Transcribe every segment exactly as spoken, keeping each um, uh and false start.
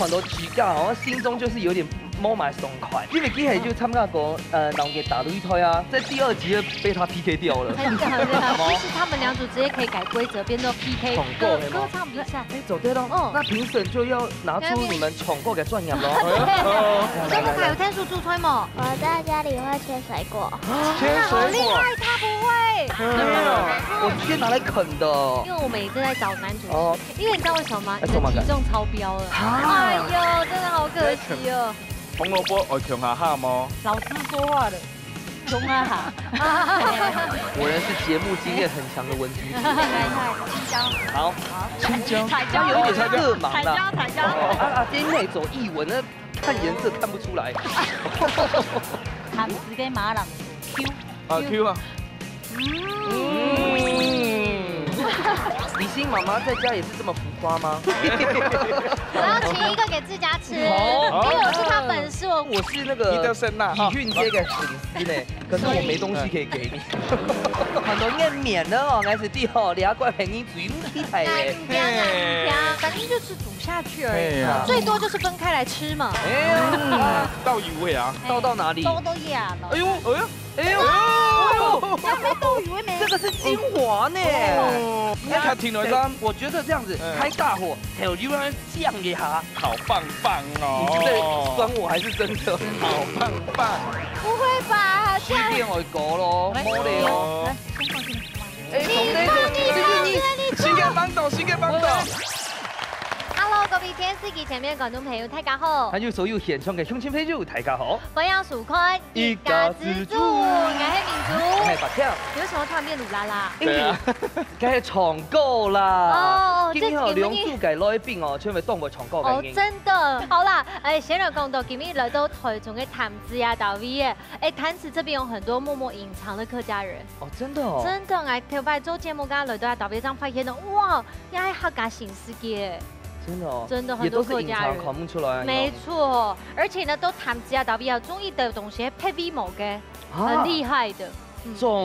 看到自家哦，心中就是有點無麼爽快，因為佢係有參加過呃腦筋大擂台啊，在第二集就被他P K掉了。很好，很好。其實他們兩組直接可以改規則，變做P K歌歌唱比賽。哎，做得咯。哦，那評審就要拿出你們唱歌个專業咯。你說不看有天數出吹嗎？我在家裡會切水果。切好厲害，他不會。我直接拿來啃的。因為我們也正在找男主持，哦，因為你知道為什麼嗎？哎，什麼你的體重超標了。啊哎呦，真的好可惜哦。紅蘿蔔愛共下下嗎？老師說話了，中啊哈。果然是節目經驗很強的文君。厲害厲害，青椒。好，青椒。彩椒有一點色盲啦。彩椒彩椒。啊啊，今天走藝文呢，看顏色看不出來。鹹食个馬鈴薯，Q。啊，Q啊。嗯，李欣媽媽在家也是這麼浮誇嗎？我要請一個給自家吃，因好為我是他粉絲，我我是那你的個神呐，哈。李俊傑的粉絲呢，可是我沒東西可以給你。很多人免了哦，還是第二，你要怪陪你嘴皮太哎。反正就吃煮下去而已，哎呀最多就是分開來吃嘛。哎呀，倒油味啊。倒到哪裡？都都一樣了。哎呦，哎呦，哎呦，那沒豆油味没這個是精華呢。哦，你看停了一張，我覺得這樣子嗯開大火，還有油讓它降一下。好棒棒你是在哦。酸我還是真的？好棒棒。不會吧？這樣水電愛高咯，來毛的哦。來，先放進來。哎，從這個，你你你，新的棒斗，新的棒斗。 Hello，各位電視機前面的觀眾朋友，大家好還，有所有現場的鄉親朋友，大家好。歡迎收看一家之煮，我係明珠。係白跳。你為什麼突然變魯拉拉？對啊，該係唱歌啦。哦今日吼，這兩組个來賓哦，全部當會唱歌个哦，人。真的。好啦，哎，先來講到今日來到台中个潭子啊，大衛耶。哎，潭子這邊有很多默默隱藏的客家人。哦，真的哦。真的，哎，頭擺做節目，剛剛來到啊，特別這樣發現的，哇，也係客家新世界。真的哦。真的很多也都是隱客家人藏看不出來啊。沒錯，而且呢，都潭子啊，特別啊，中意的東西，配比某个，很啊，厲害的。嗯中。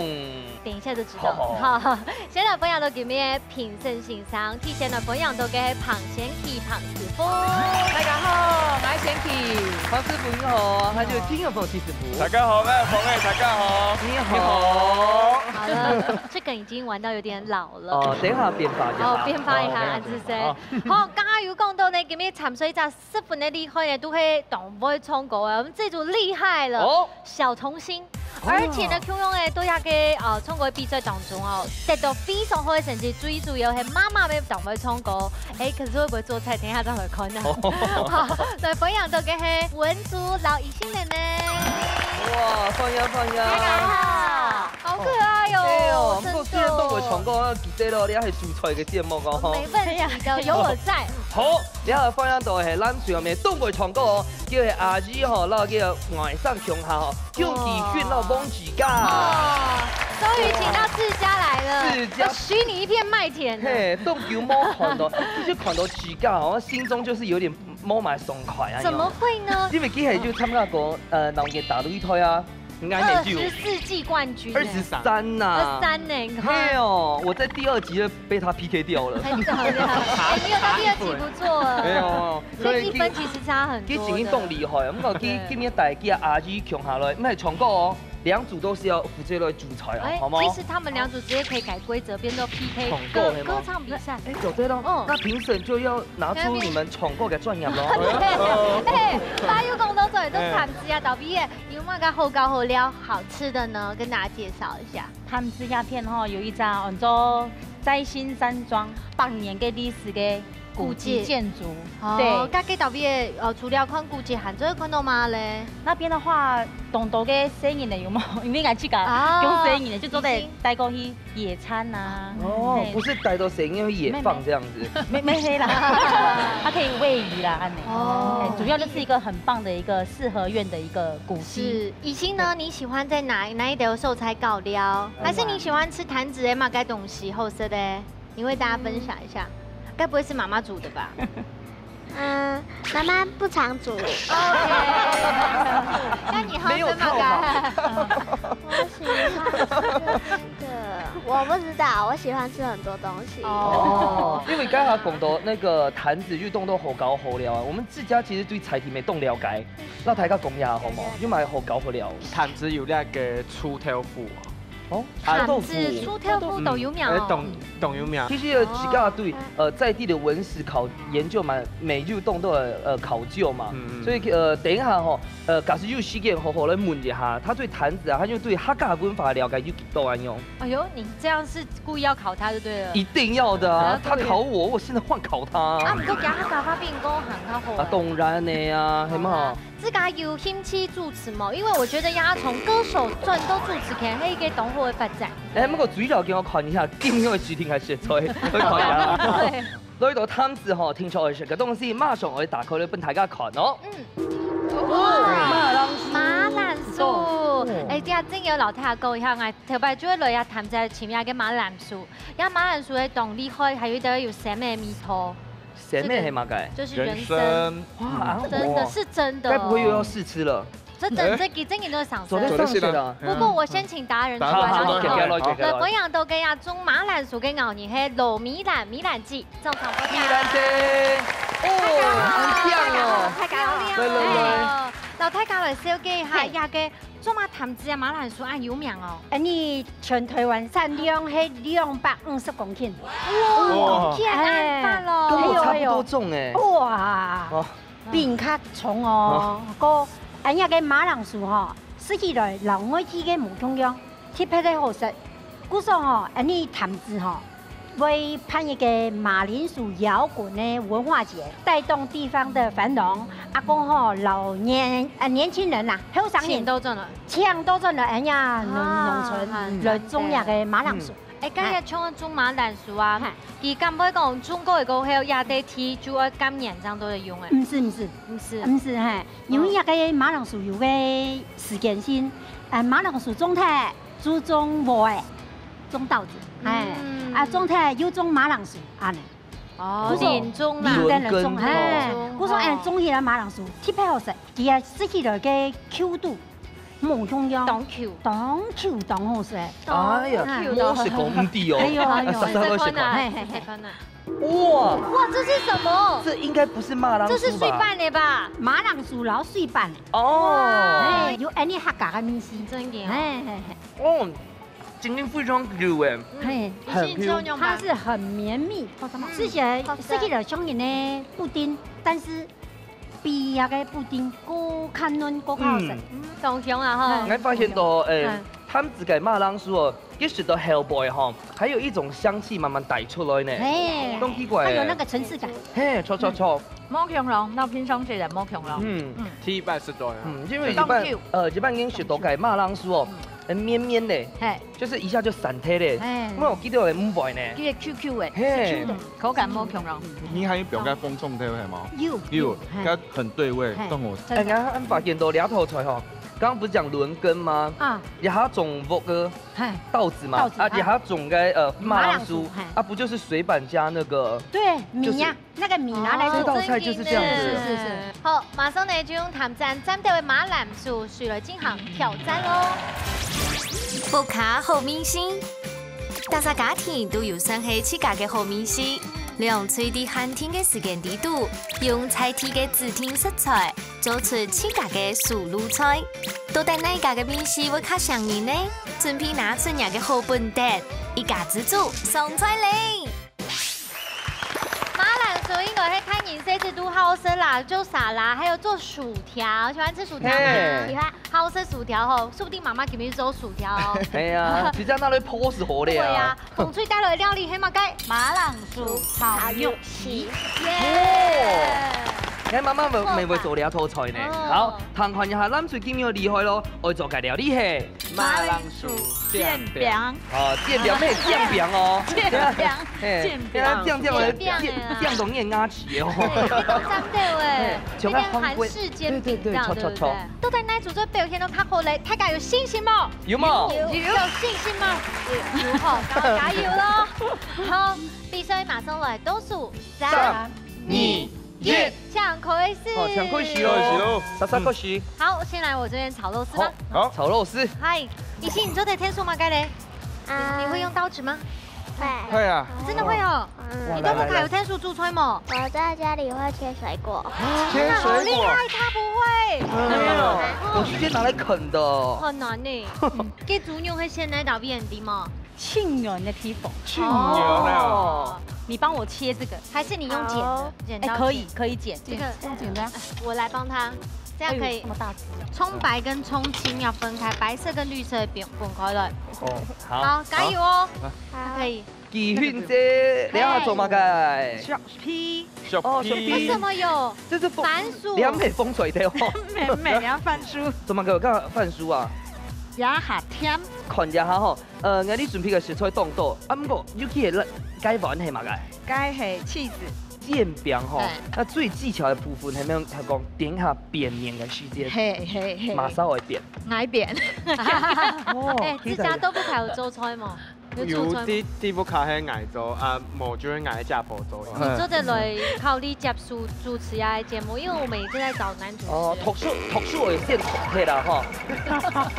等一下就知道。好好好，先來分享到今日的評審先生，提前來分享到个彭先奇彭師傅。大家好，我係先奇。彭師傅你好，還有聽眾朋友師傅。大家好，我係彭偉，大家好。你好。好了，這個已經玩到有點老了。哦，等一下變化一下。哦，變化一下，哦還係誰？好，剛剛有講到呢，今日參賽者十分的厲害呢，都係當會唱歌啊，我們這組厲害了。哦，小童星。而且呢，共樣誒，在這個呃唱歌比賽當中哦，得到非常好的成績，最主要係媽媽也當會唱歌。哎，可是會不會做菜？等一下再來看啊。好，來分享到个係文竹摎怡欣妹妹。哇，歡迎歡迎。大家好，好可愛哎哦呦，，不過雖然當會唱歌，記得咯，你還係主菜个節目哦。沒問題的，有我在。好，你好，歡迎到係咱上面當會唱歌哦，叫係阿姨吼，摎个外甥共下吼，用底訓摎幫自家。哦，終於請到自家來了，自家要許你一片麥田了。嘿，當久無看到，就看到自家哦，心中就是有點無麼爽快啊。怎麼會呢？因為佢係有參加過呃腦筋大擂台啊，應該二係有十四季冠軍呢，二十三呐。二三呢，你看。嘿哦，我在第二集就被他P K掉了。很早的，哎，你有到第二集不錯了。沒有，所以一分其實差很多的。佢已經當厲害，毋過佢今日帶佢阿姨共下來，毋係唱歌哦，兩組都是要負責來主菜哦，哎，好嗎？其實他們兩組直接可以改規則，變做P K歌唱歌可以嗎歌唱比賽。哎，有對咯，嗯那評審就要拿出你們唱歌的專業咯。哎，把有講到這裡都慘死啊，倒閉耶！有麼个好搞好料、好吃的呢？跟大家介紹一下。潭子這片吼，有一隻安到在新山莊百年个歷史个古蹟建築。哦，該个倒閉耶，呃，除了看古蹟，還做得看到麼个咧？那邊的話，當多个細人仔有無？因為𠊎自家啊用細人仔就做得帶過去野餐啊。哦，嘿不是帶到細人仔野放這樣子。沒沒黑啦，它可以餵魚啦，按呢。哦哎，主要就是一個很棒的一個四合院的一個古蹟。是，怡欣呢？你喜歡在哪哪一條素材搞料？還是你喜歡吃潭子的麼个東西好食的？你為大家分享一下，該不會是媽媽煮的吧？嗯，媽媽不常煮。那你好吃麼个？我喜歡吃那個，我不知大，我喜欢吃很多东西。哦，因為剛才講到那個潭子又當到好搞好料啊，我們自家其實對菜系無當了解，摎大家講一下好無？又買好搞好料。潭子有那個臭豆腐啊。哦，啊，臭豆腐。潭子臭豆腐當有名哦。誒，當，當有名。其實自家對，呃，在地的文史考研究嘛，乜有當多的，呃，考究嘛，嗯，嗯。所以，呃，等一下吼，呃，假使有時間好好來問一下，他對潭子啊，還有對客家文化了解有幾多恁樣？哎喲，你這樣是故意要考他就對了。一定要的啊，啊，對。他考我，我現在換考他啊。啊，毋過今日客家話比人講還較好啊。啊，當然的啊，係嘛？好啦。自家有興趣主持無？因為我覺得要從歌手轉到主持，可能係一個當好个發展。誒，毋過最要緊愛看一下今日个指定還係在，愛看一下。對。來到潭子吼，聽說係个東西，馬上愛打開來分大家看哦。嗯。哇，馬鈴薯。馬鈴薯。哦。誒，等下正經愛摎大家講一下，𠊎 頭擺就會來這潭仔尋這个馬鈴薯，這馬鈴薯个當厲害，還有一個有鮮个味道。鮮个係麼个？就是人參。人參。哇，嗯。真的是真的哦。該不會又要試吃了？這真，誒。這幾，這幾都上身。昨天上市的啊。不過我先請達人出來，好，好，好，然後給他來，給他來。來，分享到个這種馬鈴薯个奧義係羅美蘭，美蘭姐，掌聲歡迎。美蘭姐，哦，很靚哦。大家好，大家好。來，來，來。哎喲，摎大家來紹介一下，嘿。這个 做麼个潭子个馬鈴薯恁有名哦？恁呢全台灣產量係兩百五十公頃。哇，哇。竟然恁大咯！跟我差不多重欸。哎喲，哎喲。哇，哦。比你較重哦。哦。該恁呢个馬鈴薯吼，食起來摎外地个無共樣，特別个好食。故所吼，恁呢潭子吼， 會辦一個馬鈴薯搖滾个文化節，帶動地方个繁榮。啊，講吼，老年，呃，年輕人啊，後生人，請都轉來。請都轉來，哎呀，農，啊，農村，很，來種這个馬鈴薯。嗯。哎，剛才像種馬鈴薯啊，嗨。佢敢會講種過以後，這塊地就愛甘願這樣都會用欸？毋係，毋係。毋係。毋係，嘿，因為這个馬鈴薯有个時間性，呃，馬鈴薯種忒，就種禾仔。 種稻子，哎，嗯。啊，種忒又種馬鈴薯，恁呢。哦，故所輪種啦。輪耕。輪種，哎，輪種。故所，哎，哦。種起來馬鈴薯，特別好食，佢个食起來个Q度，無共樣。當Q。當Q，當好食。哎呀，當Q，當好食。無食過毋知哦。哎喲，哎喲。啊，啥啥都食過。嘿，嘿，嘿。試看啊。哇！哇，這是什麼？這應該不是馬鈴薯吧？這是水粄的吧？馬鈴薯摎水粄。哦。哎，有恁呢客家个味緒。真的哦。哎，嘿，嘿。哦， 真的非常Q欸。嗯，嘿。很Q。它是很綿密，嗯，吃起來，好吃。吃起來像人个布丁，但是比那个布丁更較嫩，更較好食。嗯。嗯，當香啊吼。嗯。𠊎發現到，欸，嗯。潭子个馬鈴薯哦，佢食到後背吼，還有一種香氣慢慢帶出來呢。嘿。當奇怪欸。它有那個層次感。嘿，著，著，著。嗯。無共樣，摎平常食个無共樣。嗯。嗯。第一擺食到呀。嗯，因為一般，當Q。呃，一般人食到个馬鈴薯哦，嗯。 很綿綿的，嘿。就是一下就散忒了。嘿。我有記得有人毋會呢。佢个Q Q个，嘿。Q Q个，口感無共樣。你還有放該紅蔥頭係無？有，有，有，嘿。該很對味，嘿，當好食。真的。哎，剛剛發現到這道菜吼，剛剛不是講輪耕嗎？啊。這下種禾仔，嘿。稻子嘛，稻子，啊，啊。這下種个，呃，馬鈴薯，馬鈴薯，嘿。啊，不就是水粄加那個，對，就是米呀。 那個米拿來煮。哦，這道菜就是這樣子。是，是，是。好，馬上呢，就用潭仔站到个馬鈴薯水來進行挑戰咯。屋下好味緒，逐儕家庭都有算係自家个好味緒，兩隊在限定个時間裡肚，用在地个指定食材，做出自家个手路菜。到底哪一家个味緒會較餳人呢？準備拿出若个好本事，一家之煮上菜咧！ 馬鈴薯應該係大人細子都好食啦，做沙拉，還有做薯條，喜歡吃薯條嗎？嘿。喜歡。好食薯條吼，說不定媽媽今日做薯條哦。哎呀，直接拿來pose好了啊。對呀，紅隊帶來个料理係麼个？馬鈴薯炒肉絲。耶！哦，哎，媽媽會，會，會做這道菜呢。哦。好，聽看一下，藍隊今日厲害咯，愛做个料理係 馬鈴薯煎餅。哦，煎餅，咩煎餅哦？煎餅，嘿，煎餅。煎餅，煎，煎到你个牙齒哦。對，煎到頷頭欸，嘿，像該韓國，有點韓式煎餅這樣，對，對，對，對不對？著，著，著。到底哪組做表現到較好咧？大家有信心無？有無？有。有信心嗎？有，有吼，加，加油咯！好，比賽馬上來，倒數三、三、二、一。 請開始。好，請開始哦。開始咯。煞煞開始。好，先來我這邊炒肉絲吧。好，好。炒肉絲。嗨，以前你做得添手麼个咧？啊。你會用刀子嗎？會啊。真的會哦。嗯。你都不會有天數煮菜無？我在家裡會切水果。切水果。好厲害，他不會。沒有，我直接拿來啃的。很難呢。嗯，該豬肉係先來到邊地嗎？ 盡遠个地方。盡遠啊。哦，你幫我切這個。還是你用剪的？好。剪刀剪。哎，可以，可以剪。這個，用剪的啊。我來幫他，這樣可以。哎呦，這麼大隻。蔥白跟蔥青要分開，白色跟綠色分，分開來。哦，好。好，加油哦。好。好。可以。幾分鐘，你要做麼个？削皮。削皮。哦，削皮。為什麼有？這是風，番薯。涼皮風吹的哦。沒，沒，你要番薯。做麼个有番薯啊？這下甜。看一下吼， 呃，𠊎這準備个食材當多，啊，毋過尤其係該碗係麼个？該係cheese。煎餅吼，哎。那最技巧的部分，還沒有他講，等下變面的時間，嘿，嘿，嘿。馬上會變。𠊎變。哦，哎，自家都不會有做菜嗎？有做菜嗎？有，在，在屋下係𠊎做，啊，無就係𠊎姐婆做。你做得來考慮接受主持啊个節目，因為我們也正在找男主持人。哦，讀書，讀書會先讀起啦，吼。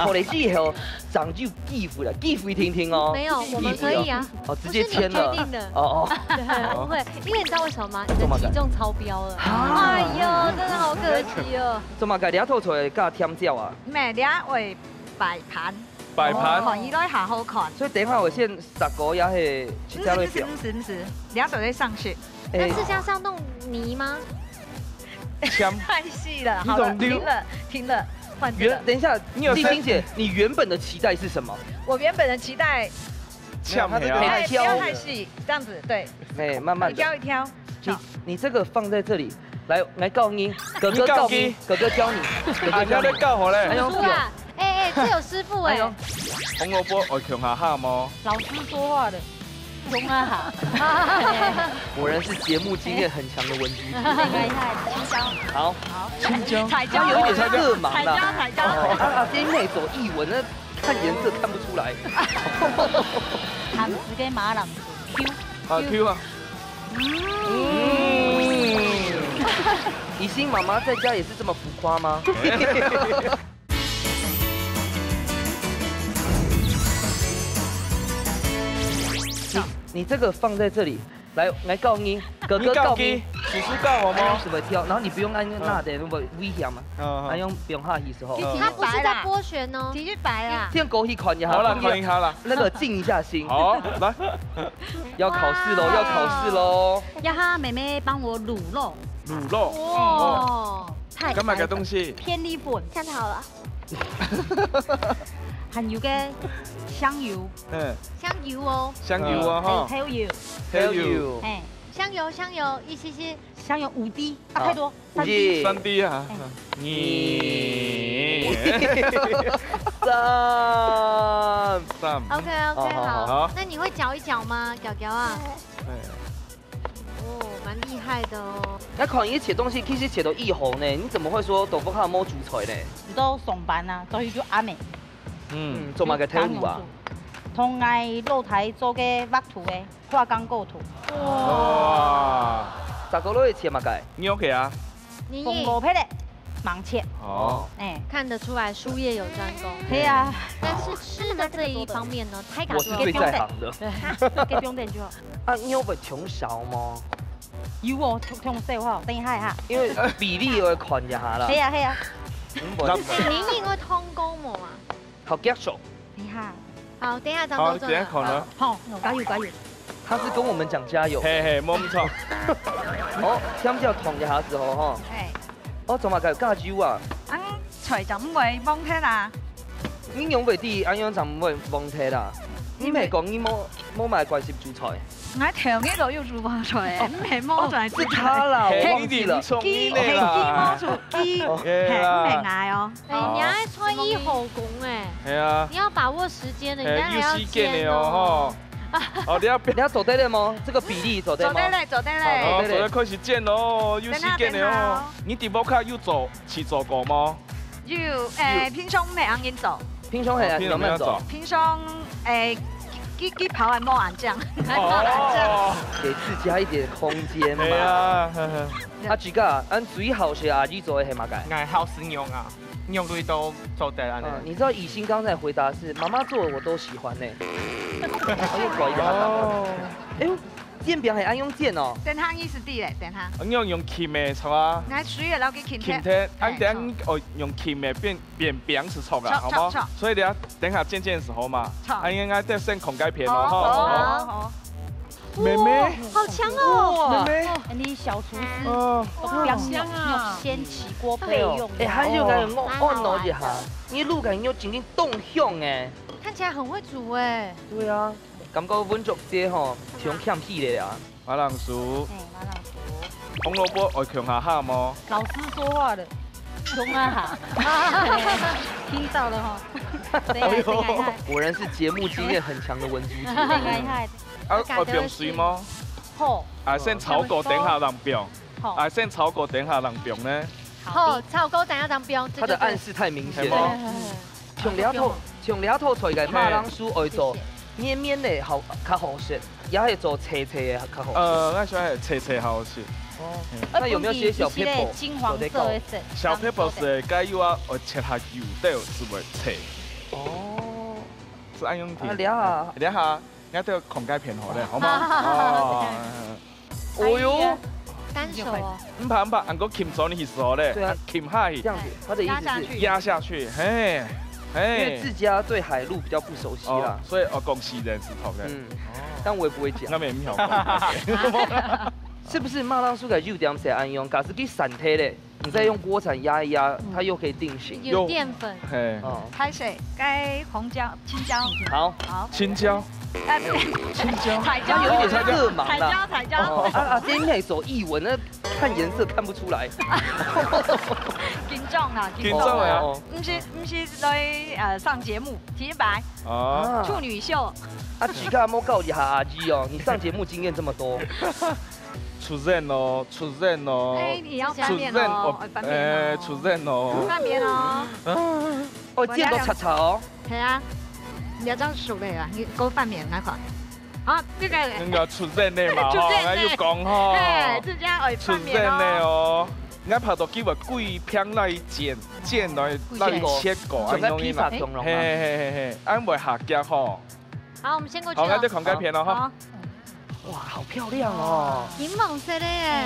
讀了之後， 掌握機會了，機會聽聽哦。沒有，我們可以啊。機會哦。哦，直接簽了。不是你決定的。哦，哦。對，不會，因為你知道為什麼嗎？你的體重超標了。做麼个？哎喲，真的好可惜哦。做麼个？這道菜加甜椒啊？無，這會擺盤。擺盤。哦，看起來還好看。所以等一下我先煠過，也係直接來表。毋係，毋係，毋係，毋係，這就會上去。哎。那是這樣是要弄泥嗎？簽。太細了，好了，你懂溜。停了，停了，換這個。原，等一下，你有麗萍姐，你原本的期待是什麼？我原本的期待，切不要太細。哎，不要太細，這樣子，對。哎，慢慢地。一條一條。你，你這個放在這裡，來，來教你，哥哥教你，你教佢。哥哥教你，哥哥教你。啊，你還在教好嘞。哎呦，叔啊，哎，哎，這有師傅哎。哎呦。紅蘿蔔愛共下下無？老師說話的。 中啊，好。果然是節目經驗很強的文珠姐。厲害，青椒。好。好。青椒。彩椒。它有一點色盲啦。彩椒，彩椒。哦，啊，啊，今天走藝文，那看顏色看不出來。鹹水个馬鈴薯，Q。啊，Q啊。嗯。怡心媽媽在家也是這麼浮誇嗎？ 你，你這個放在這裡，來，來教你，哥哥教你，你教佢，叔叔教好無？用手來挑，然後你不用按那個，哦。那點，會危險嘛。哦，哦。啊，用，不用下去時候。哦。它不是在剝削哦。繼續擺啦。這樣過去看一下，好了，看一下啦。那個靜一下心。好，來。要考試囉，哇。要考試囉。要她妹妹幫我滷肉。滷肉。哇。哦。太，該麼个東西？片栗粉。想好了。 還有个香油。嗯。香油哦。香油啊，吼。還有豆油。豆油。哎。香油，香油，一些些。香油五滴，啊，好。太多，三滴。五滴。三滴啊。哎。你。三。三。OK，OK，好，好。好。那你會攪一攪嗎，攪攪啊？哎。 哦，蠻厲害的哦。那看你切東西，其實切到異好呢，你怎麼會說豆腐花無煮菜呢？你都上班啊，所以就恁呢。嗯。嗯，做麼个豆腐啊？同𠊎老弟做个畫圖个，畫廣告圖。哇。十個月切麼个？你OK啊？ 你紅蘿蔔咧，盲切。哦。哎。看得出來術業有專攻。係啊。但是吃的這一方面呢，太搞笑了。我是最在行的。對，給重點就好。啊，你有會忒少嗎？有哦，忒，忒少哈，等一下哈。因為比例我看一下啦。係啊，係啊。嗯，不然你，你會通過無啊？ 好，結束。等一下。好，等一下張總做呢。好，等一下考呢。好，加油，加油。他是跟我們講加油。嘿，嘿，無毋著。哦，相較同一下子吼，吼。嘿。哦，做麼个加油啊？恁菜就毋會忘忒啦。你仰會知恁樣就毋會忘忒啦？你毋係講你無，無麼个關心煮菜？ 𠊎頭日都有煮飯菜，哦，毋係無在煮菜。哦，是他啦，我忘記了。佢，佢，佢無煮，佢，哦。係啦。嘿，毋係𠊎哦。哎，你愛穿衣後宮哎。係啊。你要把握時間的，你等下還要煎哦。嘿，有時間的哦，吼。哦，你要變，你要做得了嗎？這個比例做得嗎？做得了，做得了。好，做得了，開始煎哦，有時間的哦。等下，等下哦。你直播卡有做，去做過嗎？ 有，誒，有。平常毋係恁樣做。平常係哦，平常毋係恁樣做。平常，誒，佢，佢，佢跑還無恁樣，還無恁樣。哦。給自家一點空間嘛。係啊，呵呵。啊，自家，恁最好食阿姨做个係麼个？𠊎好食肉啊。肉類都做得恁樣。嗯，你知道以心剛才回答是媽媽做的我都喜歡呢，我又搞一个阿達。哦，哎呦，煎餅還愛用煎哦。等下意思知咧，等下。你用用撳个，係嘛？拿水个，然後去撳忒。撳忒，啊，哎，等下你哦用撳个變變餅就著啦，著，好嗎？著，著。所以等下等下煎煎个時候嘛，著。啊，應該再先看該片咯，好，吼。好，好。 妹妹，好強哦！哇，妹妹，哦，你小廚師，哦，好香啊！用掀起鍋備用的。哎，還有該个，哦，哦，一下，你摎該肉真正當香哎。看起來很會煮哎。對啊，感覺文竹姐吼，像欠氣咧啊。馬鈴薯，哎，馬鈴薯。紅蘿蔔愛共下下無？老師說話了，共下下，聽到了吼。等一下，等一下。果然是節目經驗很強的文竹姐。等一下。 啊，愛放水無？好。啊，先炒過，等下正放。好。啊，先炒過，等下正放呢？好，炒過，等下正放，這就對。他的暗示太明顯了。係無？嗯。像這道，像這道菜个馬鈴薯愛做綿綿个好，較好食，也係做脆脆个較好食？呃，𠊎喜歡脆脆好食。哦，嗯。那有沒有些小撇步？金黃色的色。小撇步係該有啊，愛切下油豆，係會脆。哦。 係恁樣定。啊，這下。這下，𠊎兜看該片好咧，好嗎？好，好，好，哦。哦喲。哎呀，單手哦。毋怕，毋怕，恁樣撳著你去手咧，對啊。撳下去。這樣子，他的意思是，壓下去。壓下去，嘿，嘿。因為自家對海陸比較不熟悉啦。哦，所以，哦，講四縣係著个。嗯，哦。但我也不會講。那麼也沒有關係。是不是馬鈴薯个優點係恁樣？假使佢散忒咧， 你再用鍋鏟壓一壓，嗯。它又可以定型。有澱粉。有。嘿。哦。歹勢，該紅椒、青椒。好。好。青椒。哎，不是。青椒。彩椒。它有一點色盲啦。彩椒，彩椒。哦，啊，啊，今天走藝文，那看顏色看不出來。緊張啦，緊張。緊張啊。哦。毋係，毋係來，呃，上節目，第一擺。哦。處女秀。啊，自家莫搞一下阿姨哦，你上節目經驗這麼多。 出陣咯，出陣咯。哎，你要翻面哦，出陣，哦，翻面哦。哎，出陣咯。翻面哦。哦，見到擦擦哦。係啊，你要這樣熟的啦，你給我翻面那款。好，這個。人家出陣的嘛，出陣的。吼，人家有講吼。哎，自家愛翻面哦。出陣的哦。人家拍到機會，故意偏來煎，煎來，故意來切過，就跟披薩共樣啦。嘿，嘿，嘿，嘿，嘿，恁會下腳吼。好，我們先過去了。好，那就看該片了哈。好。 哇，好漂亮哦！金黃色的耶。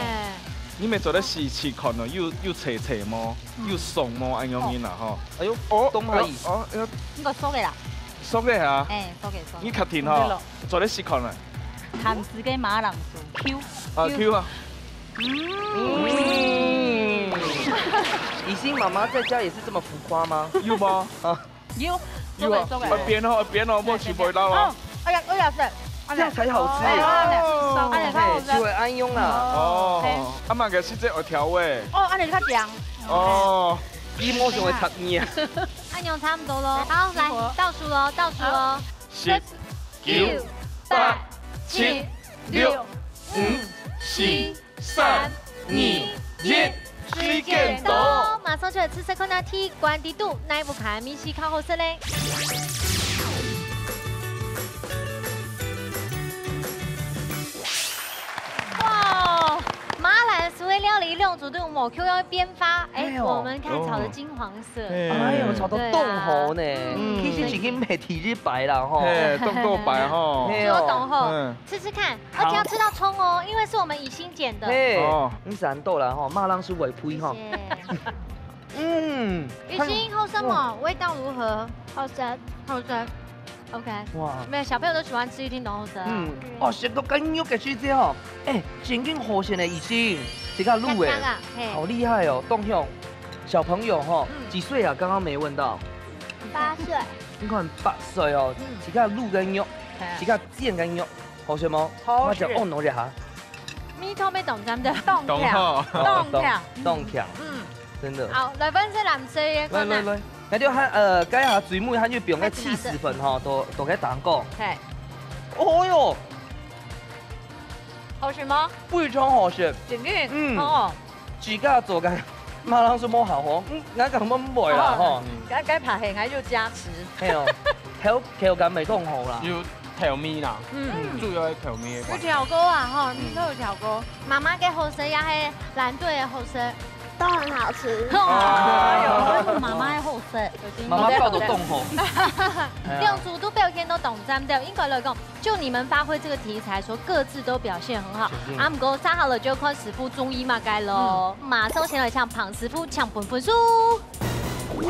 你們做得試試看哦，有，有脆脆無？嗯。有鬆無？恁樣呢啦吼。哎喲，哦，當可以。哦，哎喲，你个熟个啦。熟个啊？哎，熟个，熟个。你確定吼？做得試看啊？鹹濕个馬鈴薯，Q。啊，Q。Q啊。嗯。嗯。以心媽媽在家也是這麼浮誇嗎？有嗎？啊。 有，有啊，熟个，熟个。愛變哦，愛變哦，莫全部撈哦。哦，哎呀，哎呀，是，這樣才好吃。哎呀，哎呀，哎呀，哎呀，哎呀，就會恁樣啦。哦，啊，嘛个時節愛調味。哦，恁樣較強。哦，你莫想會插你啊。恁樣差不多咯。好，來，倒數咯，倒數咯。十、九、八、七、六、五、四、 三、二、一，時間到！馬上就來試試看啊，第一關底肚，哪一屋下个味緒較好食咧？哇，馬鈴薯个料理兩組都有無共樣个變化。哎，哎喲。我們看炒得金黃色。哎喲，炒到當好呢。對啊。嗯。其實已經毋係第一擺啦，吼。嘿，當多擺吼。嘿哦。就當好。嗯。試試看。 而且要吃到蔥哦，因為是我們以心剪的。嘿，哦。你想到了吼，馬鈴薯會配吼。謝謝。嗯，以心好食無？哇。味道如何？好食。好食。OK。哇。沒有，小朋友都喜歡吃，一定都好食啊。嗯，哦，食到該肉个時節吼，哎，真正好食呢，以心，這個滷哎，好大啊，嘿。好厲害哦，當香。小朋友吼，嗯。幾歲啊？剛剛沒問到。八歲。你看八歲哦，嗯。這個滷个肉，嘿。這個煎个肉， 好食無？好食。𠊎就按捺一下。味道要當讚的。當強，當好。當強。當強。嗯。真的。好，來分析藍色的看啊。來，來，來。該就還，呃，該下最尾還有放个起司粉吼，都，都該打過。嘿。哦喲。好食嗎？非常好食。真的？嗯。哦。 自家做个馬鈴薯無效吼，嗯，𠊎感覺毋會啦吼。哦，該，該拍戲，𠊎有加持。係哦，口，口感會當好啦。有調味啦，嗯。主要係調味个關係。有調過啊吼，嗯。你都有調過。媽媽个好食也係藍隊个好食。都很好吃。哎呦，媽媽好食。媽媽教到當好。兩組都表現到當讚，對，應該來講，就你們發揮這個題材，說各自都表現很好。啊，毋過接下來就看師傅中意麼个咯。馬上先來請彭師傅請分分數。哇，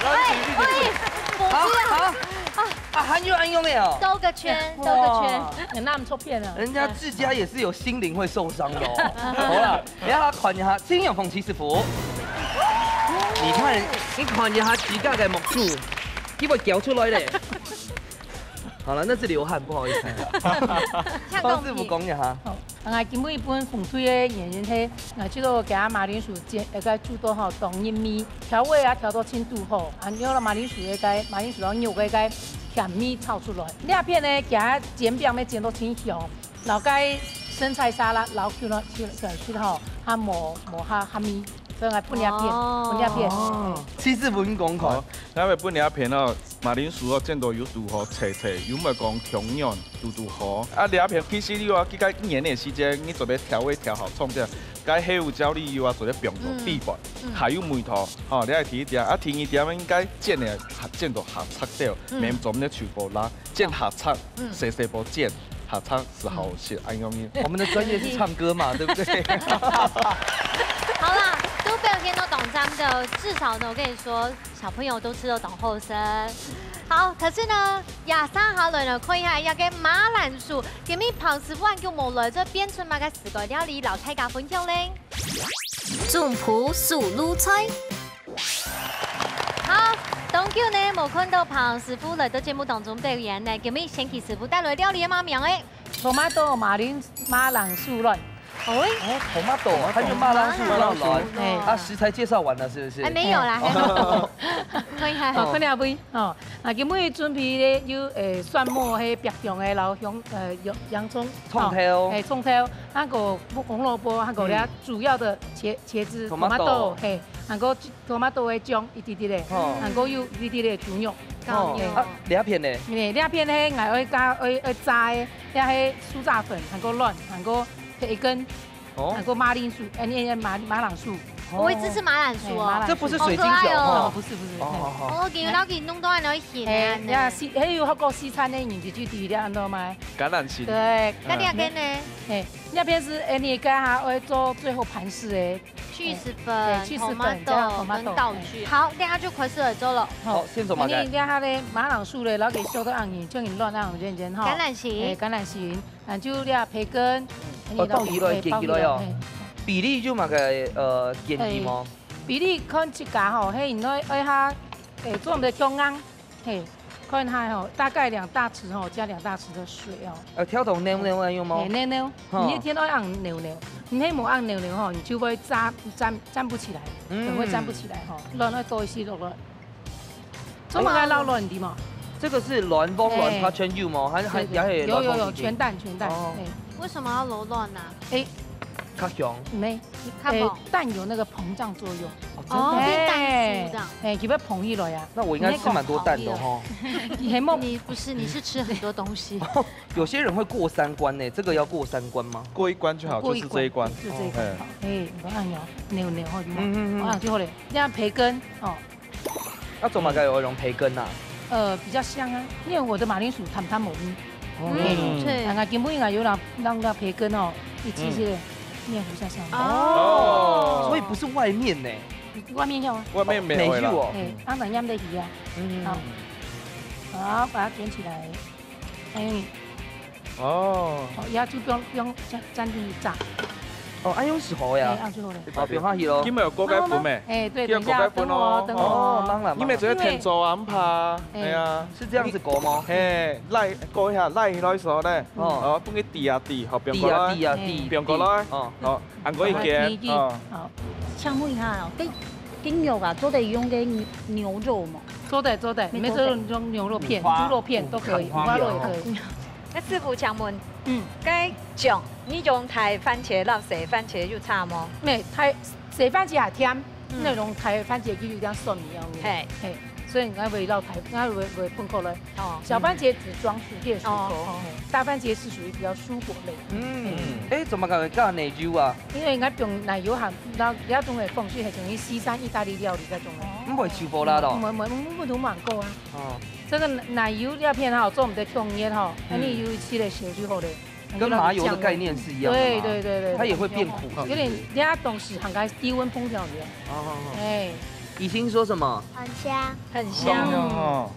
那是一个，好，好，啊，還有恁樣的哦。兜個圈，兜個圈。哇，那毋錯片啊。人家自家也是有心靈會受傷的哦。好啦， 你看看一下，金永鳳徐師傅，你看，你看一下自家个目珠，佢會叫出來咧。好了，那是流汗，不好意思。幫師傅講一下。好，啊，今晡日分紅隊个原因係，啊，這个加馬鈴薯煎，呃，該煮到吼，當入味，調味啊調到盡度好，啊，有了馬鈴薯个該，馬鈴薯摎肉个該甜味炒出來。這片呢，加煎餅要煎到盡香。 摎該生菜沙拉，摎Q了，Q了，Q了吼，較無，無較，較味，所以𠊎分這片，哦。分這片。哦，徐師傅你講看。好，𠊎會分這片哦，馬鈴薯哦，煎到有度吼，脆脆，又毋會講忒軟，度度好。啊，這片其實你話，佢該一年个時間，你做得調味調好，創這，該黑胡椒粒又啊，做得放到嗯。底背，嗯。還有味道，吼，你愛提一點。啊，第二點應該煎个，煎到下赤掉，嗯。免做得全部拉。 煎下赤，嗯。細細步煎，下赤係好食，嗯。恁樣。我們的專業是唱歌嘛，對不對？好啦，都表現到當讚的，至少呢，我跟你說，小朋友都吃到當好食。好，可是呢，這下來呢，看一下這个馬鈴薯，今晡日彭師傅還久無來，這變出麼个時个料理，摎大家分享咧？總鋪手路菜。 好，當久呢，無看到彭師傅來到節目當中表演呢，今晡日先請師傅帶來料理个麼名誒？Tomato馬鈴，馬鈴薯卵。哦，哦，tomato，還有馬鈴薯卵卵。哎。啊，食材介紹完了，是不是？哎，沒有啦，哦。還沒有。可以，還好。好，看兩位，哦，啊，今晡日準備个有，誒，蒜末，嘿，白醬个，然後香，呃，洋，洋蔥，蔥頭。哦，哎，蔥頭，還有紅蘿蔔，還有咧，嗯。主要的茄，茄子，tomato。Tomato，嘿，還有 tomato个醬一滴滴个，哦。還過有一滴滴个豬肉。哦，啊，這片呢？誒，這片呢，𠊎愛加，愛，愛炸个，這係酥炸粉，還過卵，還過培根，哦。還過馬鈴薯，誒，你，你馬，馬鈴薯。我一直吃馬鈴薯哦。誒，馬鈴薯。這不是水晶球哦。哦，不是，不是。哦，好，好。哦，給老給弄到恁樣形誒，誒，恁樣。呀，西，還有學過西餐个人就知道這安到嗎？橄欖形。對。該這片呢？誒，這片是，誒，你剛剛愛做最後盤飾个。 cheese粉、對，cheese粉，加tomato，tomato，跟道具。好，等下就開始來做了。好，先做麼个？你這下咧，馬鈴薯咧，摎佢削到恁樣，像佢卵恁樣，圓圓吼。橄欖形。誒，橄欖形，啊，就這培根，哦，包起來，嘿，捲起來哦。包起來，嘿。比例就麼个，呃，建議嗎？誒，比例看自家吼，嘿，你愛，愛較，誒，做毋得傷硬。 嘿，看下吼，大概兩大匙吼，加兩大匙的水哦。呃，調到軟軟恁樣嗎？嘿，軟軟。吼。你一定愛恁軟軟，你係無恁軟軟吼，你就會炸，站，站不起來，嗯。粉會站不起來吼。卵愛多一些落落。做麼个要落卵的嘛？這個是卵黃卵，哎。它全有嗎？還，還，對，對。也有卵黃一點？有，有，有，全蛋，全蛋。哦。哎。為什麼要落卵啊？哎。較香。沒，較黃。哎，蛋有那個膨脹作用。哦，真的哦。哎。變蛋酥這樣。哎，佢會膨起來啊。 那我應該吃蠻多蛋的吼。你係無？你不是，你是吃很多東西。有些人會過三關呢，這個要過三關嗎？過一關就好，過一關，就是這一關。就這一關。哦。哎，你看啊，扭扭吼，有沒有？嗯，嗯，嗯。啊，就好了。這樣培根，哦。那做麼个愛用培根啊？呃，比較香啊，因為我的馬鈴薯淡淡無味。哦。嗯，對。啊，今晡日啊，有人，讓那培根哦，一起去嗯。麵糊下香。哦。所以不是外面呢。 外面有啊。外面沒有啦。沒有哦。哎，啊，那樣的魚啊。嗯。好。好，把它捲起來。哎。哦。好，這就不用，不用這樣，這樣去炸。哦，恁樣就好呀。哎，恁樣就好了。哦，放下去咯。今日有鍋蓋粉咩？哎，對，今日有鍋蓋粉哦。等一下，等我哦，等我哦。哦，吂啦，你乜做得吂啦。天做啊，毋怕。哎。哎呀。是這樣子鍋嗎？嘿，拉，鍋一下，拉起來的時候呢，哦。哦，放佢滴啊滴，好，放過來。滴啊滴啊滴。放過來。哦。好。 還過一件，好，哦。好。請問一下哦，這，這肉啊，做得用這牛，牛肉嗎？做得，做得，沒做得。沒做得用牛肉片、五花，豬肉片都可以，五花肉也可以。五花肉。該師傅請問，嗯。該醬，你用大番茄摎細番茄有差無？沒，大，細番茄還甜，嗯。那種大番茄就有點酸一樣的。嘿。嘿。所以應該會落台，應該會，會分開來。哦。小番茄只裝薯片、薯條，哦，哦。大番茄是屬於比較蔬果類。嗯，嗯。哎，怎麼搞會加奶油啊？因為應該用奶油和，然後這種的方式係屬於西餐、意大利料理這種的。哦。毋會臭火辣咯？毋會，毋會，毋會，毋會，毋會啊。哦。這個奶油這片哈，做毋得強烈哈，嗯。恁樣有一息个鹹就好了。 跟麻油的概念是一樣的嗎？對，對，對，對。它也會變苦，是不是？有點，人家東西很該低溫烹調的。哦，哦，哦。哎。雨欣說什麼？很香。很香。香哦。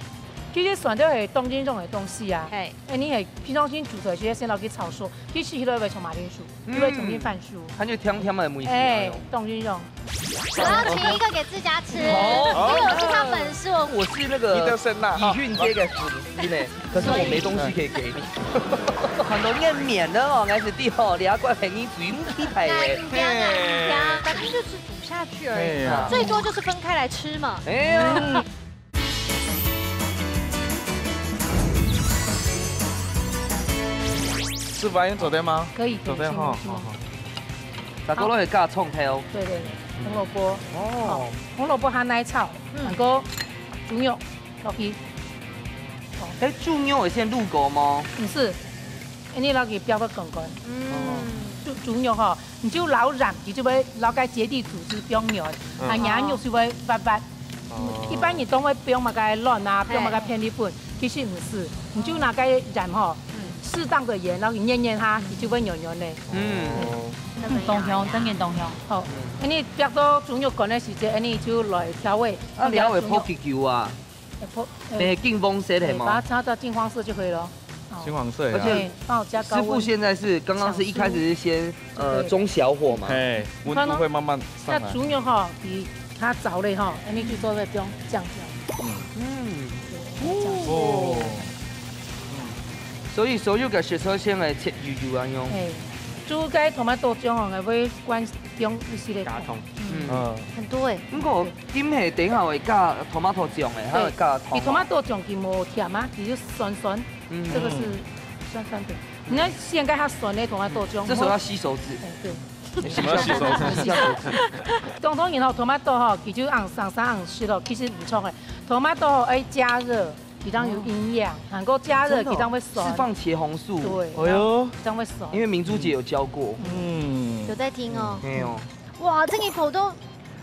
其實蒜頭係當正宗个東西啊。哎。哎，你係平常時煮出來，其實先落去炒熟，其實佢都會從馬鈴薯，嗯。佢會從你番薯。它就甜甜的味道。哎，當正宗。我要請一個給自家吃，好。因為我是他粉絲，我我是那個你的神呐，雨欣姐的粉絲呢，可是我沒東西可以給你。很多人面的哦，還是第好，你要怪陪你嘴唔起牌耶。哎，你不要这样，你不要，反正就吃煮下去而已嘛，哎呀。最多就是分开来吃嘛。哎呀。師傅，恁樣做得嗎？可以，可以，做得哈，行，行。好，好。 大家都會加蔥頭。對，對，對，紅蘿蔔。哦。好，紅蘿蔔和奶炒，嗯。還有豬肉落去。哦。哎，豬肉會先滷過嗎？毋係，恁樣落去煸到乾乾。嗯。豬，豬肉吼，你就摎鹽，佢就會摎該結締組織放軟，嗯。啊，然後肉就會滑滑。 哦。一般人都會放麼个卵啊，嘿。放麼个片栗粉，其實毋係，你就拿該鹽吼，嗯。適當的鹽，然後你捏捏它，佢就會軟軟的。嗯。哦。嗯，當香，真个當香。好，恁樣煸到豬肉乾个時節，恁樣就來調味。啊，料會烰幾久啊？會烰，呃，等下金黃色的嘛。對，把它炒到金黃色就可以了。 哦。金黃色啊。而且，哎，幫我加高溫。師傅現在是，剛剛是一開始是先，呃，對。中小火嘛。嘿，溫度會慢慢上來。那豬肉哈，比它燥了哈，那你就做得不用醬料。嗯。對，不用醬料。哦。所以所有个色素先來切幼幼啊，用。哎，豬該tomato醬哦，還會灌用一些个糖。加糖。嗯。嗯。很多哎。不過，今下等一下會加tomato醬哎，還有加糖哦。對，比tomato醬佢無甜啊，佢就酸酸。 嗯。這個是酸酸的。你看，現在它酸的，同它豆漿。這時候要吸手指。哎，對。為什麼要吸手指？吸手指。當多人吼，tomato吼，佢就硬生生硬食咯，其實毋錯个。Tomato吼，愛加熱，佢當有營養，還過加熱，哦，真的哦，佢當會酸。釋放茄紅素。對，哎喲。佢當會酸。因為明珠姐有教過。嗯。有在聽哦。沒有。哇，這一口都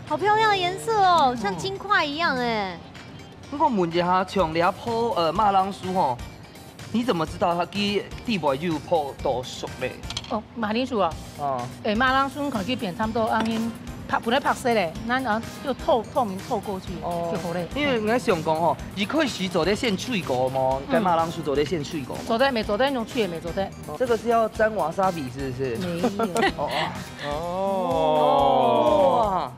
好漂亮的顏色哦，像金塊一樣哎。 不過問一下，像你烰，呃，馬鈴薯吼，你怎麼知道佢底背有烰到熟咧？哦，馬鈴薯啊。哦。哎，馬鈴薯看起來差不多，啊，已經白，本來白色咧，那，啊，就透，透明透過去，哦，就好咧。因為𠊎想講吼，一開始做得先炊過無？嗯。該馬鈴薯做得先炊過無？做得，無做得，用炊个無做得。哦，這個是要沾wasabi是不是？沒有。哦，哦。哦。哇。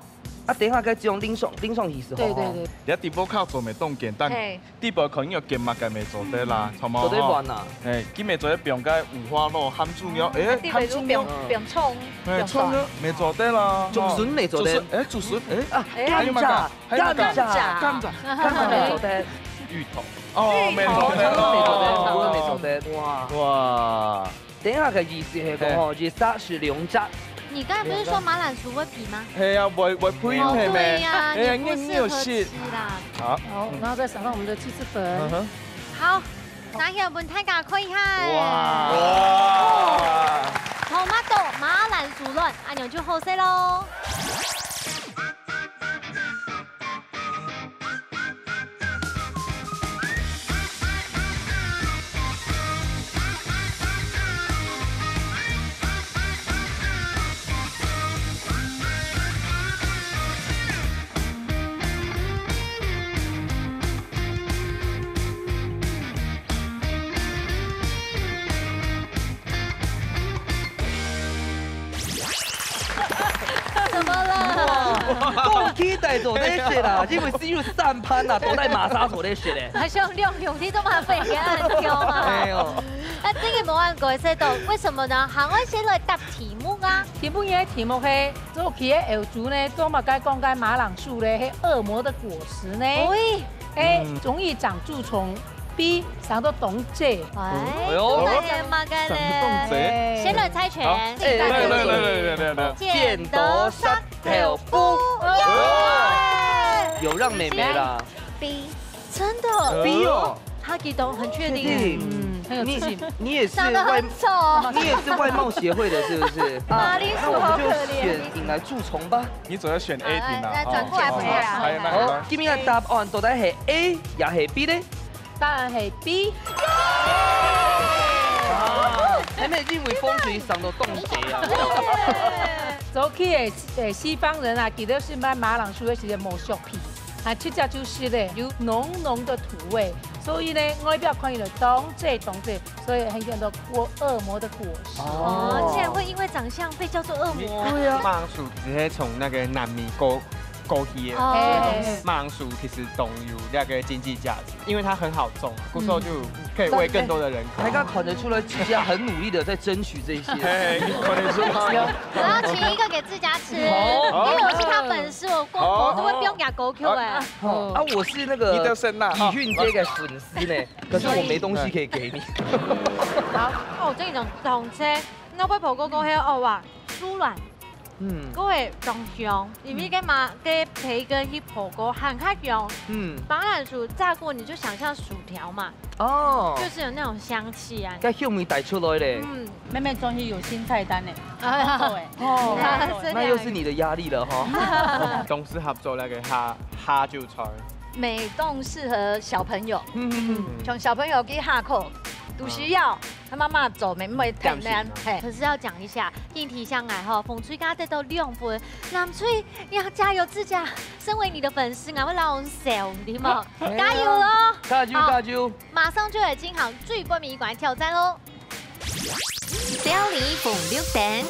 啊，等下該種淋上，淋上去時候吼。對，對，對。你看底背較做毋會當簡單，嘿。底背可能有揀麼个無做得啦，嗯。差不多吼。做得換啊。嘿，佢無做得放該五花肉、鹹豬肉，嗯，哎，啊，底背就放，鹹豬肉。放蔥，嘿，放蒜。蔥肉無做得啦，竹筍無做得。竹筍，哎，竹筍，哎，啊，哎，還有麼个？甘蔗，還有麼个？甘蔗。甘蔗。甘蔗無做得。芋頭。哦，芋頭。無做得咯。芋頭無做得，芋頭無做得。哇。哇。 等一下个意思係講吼，嘿。一隻係兩隻。你剛才不是說馬鈴薯會皮嗎？係啊，會，會皮係咩？哦，對呀，哎呀，你不適合吃啦。你，你有食。好。好，然後再撒上我們的雞翅粉。嗯哼。好，拿起來分大家看一下。哇。Tomato馬鈴薯卵，恁樣就好勢咯。 怎麼了？哇，當期待做得食啦，因為只有三盤啦，都在馬上做得食咧。還想兩兄弟都嘛分人挑嘛。哎喲。啊，這個無恁過食到，為什麼呢？還愛先來答題目啊。題目，這題目係，早期个歐洲呢，做麼个講該馬鈴薯呢，係惡魔个果實呢？喂。A，嗯。容易長蛀蟲，B，生到當䆀。哎，哎喲。都係麼个咧？生到當䆀。先來猜拳，好。自己猜拳。哎，來，來，來，來，來，來。剪刀石頭布。耶！有讓妹妹啦。B，真的，B哦，他激动，很确定，确定？嗯，很有自信。你也是外，长得很丑。你也是外貌协会的，是不是？马铃薯好可怜。啊，那我们就选引来蛀虫吧。你总要选A题啦，好，来，来，转过来，哈，转过来。好，今天的答案到底是A也是B呢？当然是B。啊，還沒認為風水上到凍結啊。早期的，呃，西方人啊，其實是買馬鈴薯的時候無削皮。 啊，直接就食咧，有濃濃的土味，所以呢，外表看起來當濟當濟，所以很多人都過惡魔的果實。哦，竟然會因為長相被叫做惡魔。對啊，馬鈴薯只係從那個南美過，過去的。哦。馬鈴薯其實當有那個經濟價值，因為它很好種，故所就可以為更多的人口。大家看得出來，志佳很努力的在爭取這些。嘿，看得出來。我要請一個給志佳吃，好。因為我是他粉絲，我光頭都會變牙膏Q哎。 哦，啊，我是那個你都是那，底蘊姐个粉絲呢，可是我沒東西可以給你。好，哦，這種同車，我會婆哥哥還有哦哇，酥軟，嗯，各位當香，因為跟嘛跟培根去婆哥很開香，嗯，當然薯炸過你就想象薯條嘛，哦，就是有那種香氣啊，該香味帶出來咧，嗯，妹妹終於有新菜單咧，哎呀，哦，那又是你的壓力了哈。同事合作那個蝦，蝦就菜。 美凍適合小朋友，嗯，像小朋友去下課，讀需要，他媽媽做，妹妹太難，嘿。可是要講一下，硬體上來吼，風吹家得到兩分，藍隊要加油自家，身為你的粉絲，𠊎會摎你笑，對嗎？加油哦！加油，好，加油！馬上就要進行最尾一關挑戰哦。 料理紅綠燈。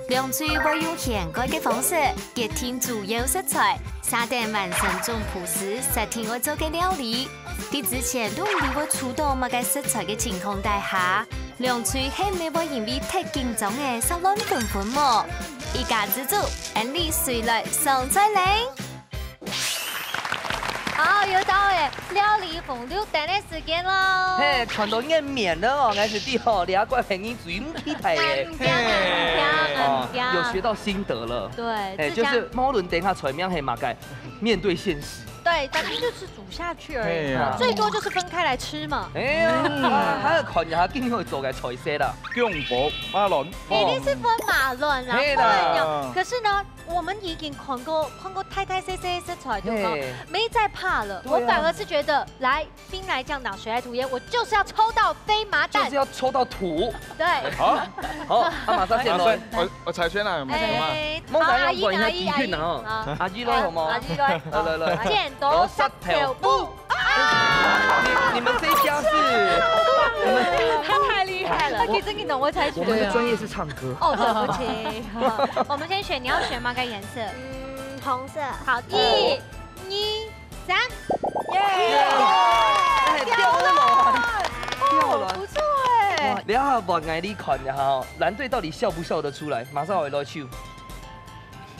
兩隊會用現改个方式，決定主要食材，下等完成總鋪師設定愛做个料理。在之前都毋知會出到麼个食材个情況底下，兩隊係毋係會因為忒緊張而食亂紛紛無？一家之煮，恁樣隨來上菜咧！ 好，又到了料理紅綠燈个時間囉。嘿，看到𠊎面了哦，𠊎就知吼，這關係你最毋期待个。很強，很強，很強。哦，有學到心得了。對，嘿，自家就是無論等下菜名係麼个，面對現實。對，但是就是煮下去而已嘛，對啊。最多就是分開來吃嘛。哎呀，啊，還要看一下今天會做个菜色啦。薑婆、馬卵。一定是分馬卵啊，嘿啦。不然有，可是呢， 我們已經看過，看過大大細細个食材，對吧？嘿。沒在怕了，對啊。我反而是覺得，來，兵來將擋，水來土掩，我就是要抽到飛麻彈。就是要抽到土。對。好。好，啊，馬上先來。馬上，我，我猜拳啦，有沒有？哎，有嗎？好，阿姨，阿姨，阿姨。阿姨來好嗎？好。阿姨來。來，來，來。剪刀石頭布。 你，你們這一家是，你們他太厲害了，他可以真的懂我猜拳。我們的專業是唱歌。哦，對不起。好，我們先選，你要選哪個顏色？嗯，紅色。好，一、二、三。耶！哎，吊卵，吊卵。哦，不錯哎。哇，等一下換𠊎來看一下哦，藍隊到底笑不笑得出來？馬上我來秀。